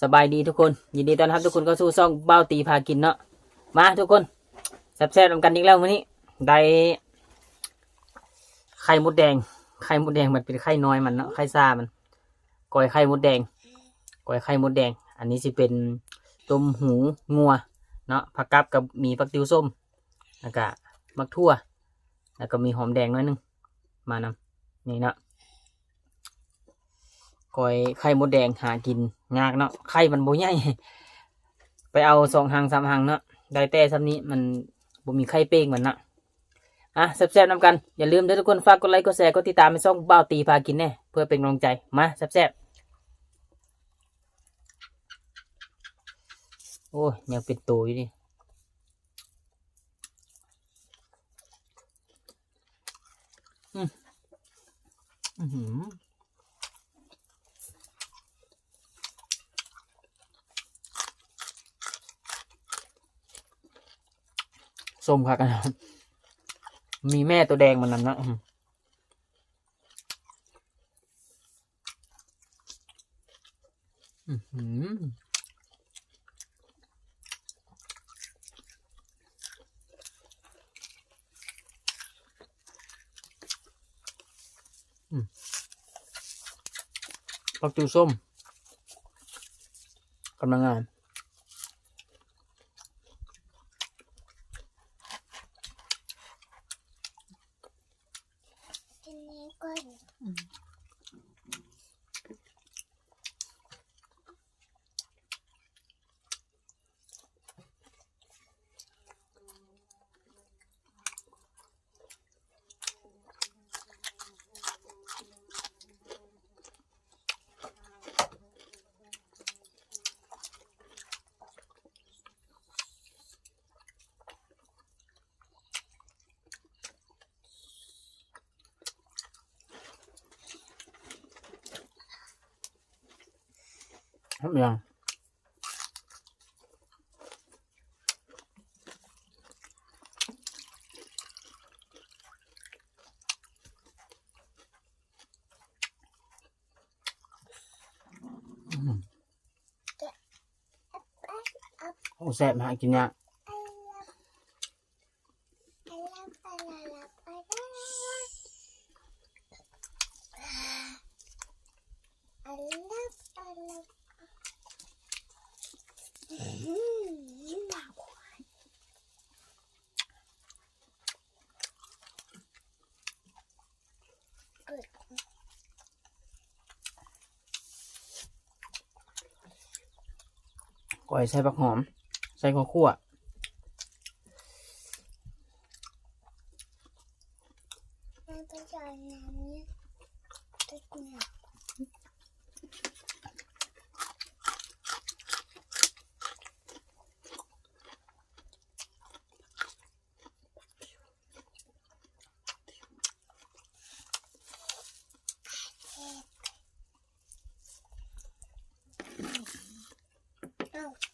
ສະບາຍດີທຸກຄົນ, ຍິນດີຕ້ອນຮັບທຸກຄົນເຂົ້າສູ່ຊ່ອງບ່າວຕີພາກິນເນາະ. ມາທຸກຄົນ ແຊບໆນຳກັນອີກແລ້ວມື້ນີ້ ໄດ້ໄຂ່ມົດແດງ, ໄຂ່ມົດແດງມັນເປັນໄຂ່ນ້ອຍມັນເນາະ, ໄຂ່ຊາມັນ, ກ້ອຍໄຂ່ມົດແດງ, ກ້ອຍໄຂ່ມົດແດງ. ອັນນີ້ຊິເປັນຕົ້ມຫູງົວເນາະ, ຜັກກັບກໍມີຜັກຕິວສົ້ມ ແລ້ວກະໝາກຖົ່ວ ແລ້ວກໍມີຫອມແດງໜ້ອຍໜຶ່ງມານຳ ນີ້ເນາະ. ກ້ອຍໄຂ່ມົດແດງຫາກິນຍາກເນາະ, ໄຂ່ມັນບໍ່ໃຫຍ່ ໄປເອົາສອງຮັງສາມຮັງເນາະ, ໄດ້ແຕ່ຊ່ຳນີ້ ມັນບໍ່ມີໄຂ່ເປ້ງມັນເນາະ. ອ່ະ ແຊບໆນຳກັນ, ຢ່າລືມເດີທຸກຄົນ ຝາກກົດໄລ ກົດແຊ ກົດຕິດຕາມໃຫ້ຊ່ອງບ່າວຕີພາກິນແດ່ ເພື່ອເປັນກຳລັງໃຈ. ມາແຊບໆ. ໂອ້ຍ ຍັງເປັນໂຕຢູ່ນີ້. ອືມ ອືຫື ສົ້ມຄັກ ມີແມ່ໂຕແດງມັນນຳເນາະ. ອືມ ອືຫື ອືມ ຜັກຕິວສົ້ມກຳລັງງາມ. ອືມ ໂອ້ ແຊບ ຫາກິນຍາກ. ກ້ອຍໃສ່ຜັກຫອມ ໃສ່ເຂົ້າຂົ້ວ. ເອົ້າ